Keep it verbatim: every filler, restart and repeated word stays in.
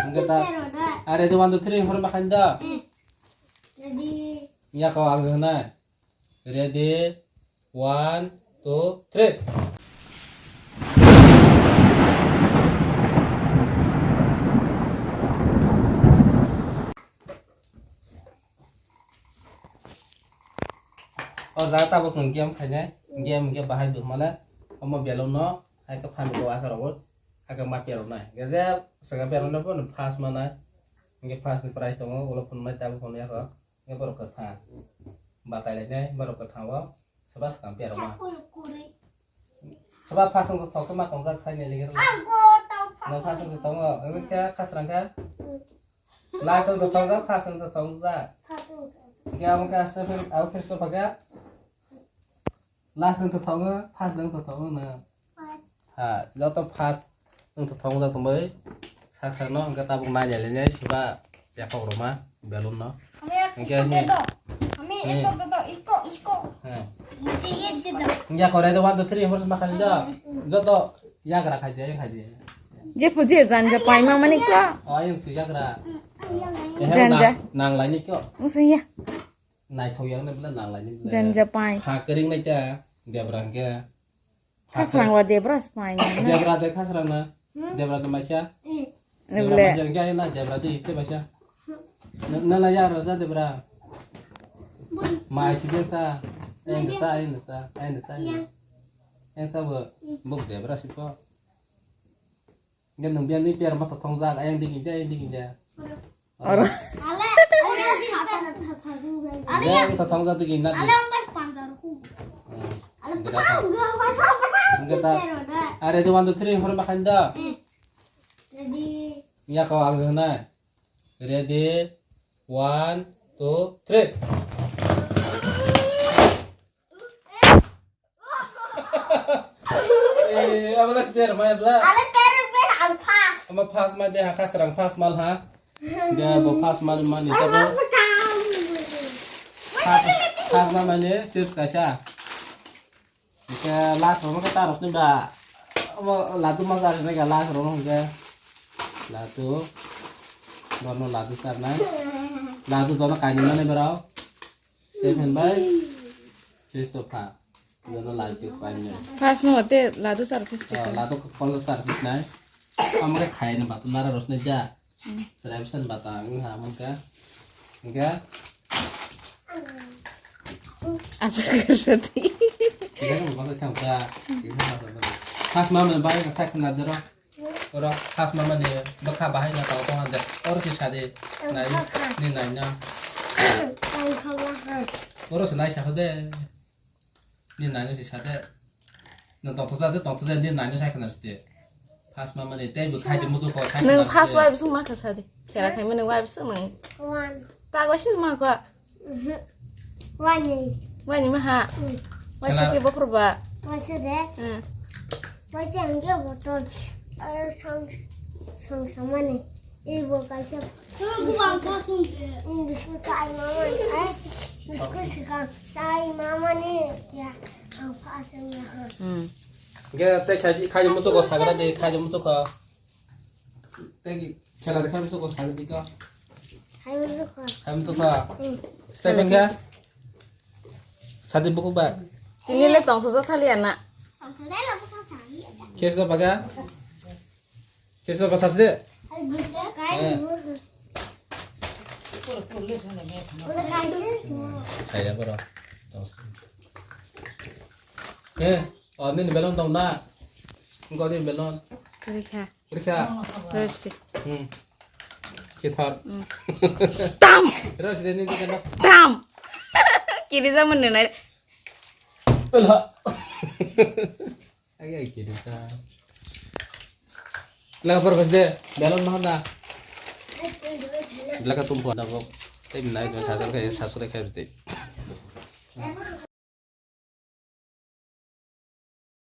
Hwnkhe ta, are do one, two, three, hor ma khain da. Ready. Yako ang jona. Ready, one, two, three. O jaga tabuk chwng game khainai, game hwnkhe bahai duk male, omo belon no hai khe phan ko asa rogo, hai khe ma perok nai. Gaje saka perok no bono first manai, hwnkhe first ni prize tongo, ulo phunuknai tabuk phunukya kho, hwnkhe borok kwthang batai lainai, borok kwthang o. Soba swkang piya rwma. Soba phasung to thok ma tongjak sai ni ligir. No phasung to tongo. Wngkha khasrang kha. Last to tongjak, phasung to tongjak. Hwnkhe amo khe aste phir, abo phir soba kha. Last to tongo, phasung to tongo no. Ha, joto first wng to thong jak tongbai. Sak sak no, hwnkhe tabuk nai nai le nai, siba yaphok rwma, balloon no. Hwnkhe ni. Hwnkhe kore do one, two, three, hor sma khali do. Joto yagra khai de, khai de. Je pho je janja pai ma mani ko. O, ayung si yagra. Janja. Nang, nang lai ni ko. Wngsa ya. Naithok yang na bela nang lai ni bela. Janja pai. Ha kering nai ta, debra hwnkhe. Khasrang wa debra se pai na. Debra de khasrang na. Debra de maisa. Debra maisa, ya na debra de ite maisa. Na la ya raja debra. Mai si sa. Enda sa, enda sa, enda sa. Enda sa bo. Bo debra si po. Nge nung biang ni piar ma to thong jak, ayang digi de, ayang digi de. Oro. Yang to thong jati gina di. Hwnkhe ta. Are do one, two, three, hor ma khain da. Ya ko ang jona. Ready. One, two, three. Eh, abla si per mai abla. Ale per per ang pass. Ama pass mai de ha khasrang pass mal ha. De bo pass mal mani de bo. Pass, pass mal mani chips kaisa. Ke last rono ke taros ni ba. Ama ladu ma jari ne ga last rono ke. Ladu. Bono ladu sar nai. Ladu jono kaini mani berao. Seven bai. Christopher. Jono lal tik pai ne. First no te ladu sar first. Ah, ladu ko kol sar first nai. Am ke khai ne batu nara ros ne ja. Serai bisan bata ang ha man ka. Enggak. Asa kerti. Enggak kan masa kam ka. Enggak masa. Pas mama bai ka sak na dero. Oro khasma mani bwkha bahai no tong tong de. Oro si sadi. Nai, ni nai na. Oro si nai sa de. Ni nai no si sade. No tong tong de, tong tong de, ni nai no sai khna de. Khasma mani tei bwkhai de muju ko sai. Nung khasma bising ma khasa de. Khera khai mani wa bising nung. One. Ta go si ma ko. Mhm. Wani. Wani maha. Mm. Waisa ke bokhor ba. Waisa de. Mm. Waisa hingke botol. Eh, sang, sang samani. Eh, bo kaisa. Buang kasung de. Mm, biskut sai mama. Eh, biskut sikang sai mama ni. Ya, ang pasang ya. Mm. Ge, te khai, khai musu ko sagra de, khai musu ko. Tei khela de khaimsu ko sadi dito. Khaimsu ko. Khaimsu ko. Hmm. Step enga. Sadi buku ba. Tini le tong sosa thali ana. Kesa baga. Kesa ba sasde. Eh. Saya bro. Eh, oh, ini belum tahu nak? Engkau ini belum. Rikha. Rikha. Rosti. Hmm. Kithar. Hmm. Tam. Rosti ini kita. Tam. Kiri zaman nunai. Alah. Agak kiri ta. Lah, por kasih deh. Belum mana? Belakang tumpu ada kok. Tapi naik dengan sasar kayak sasar kayak gitu.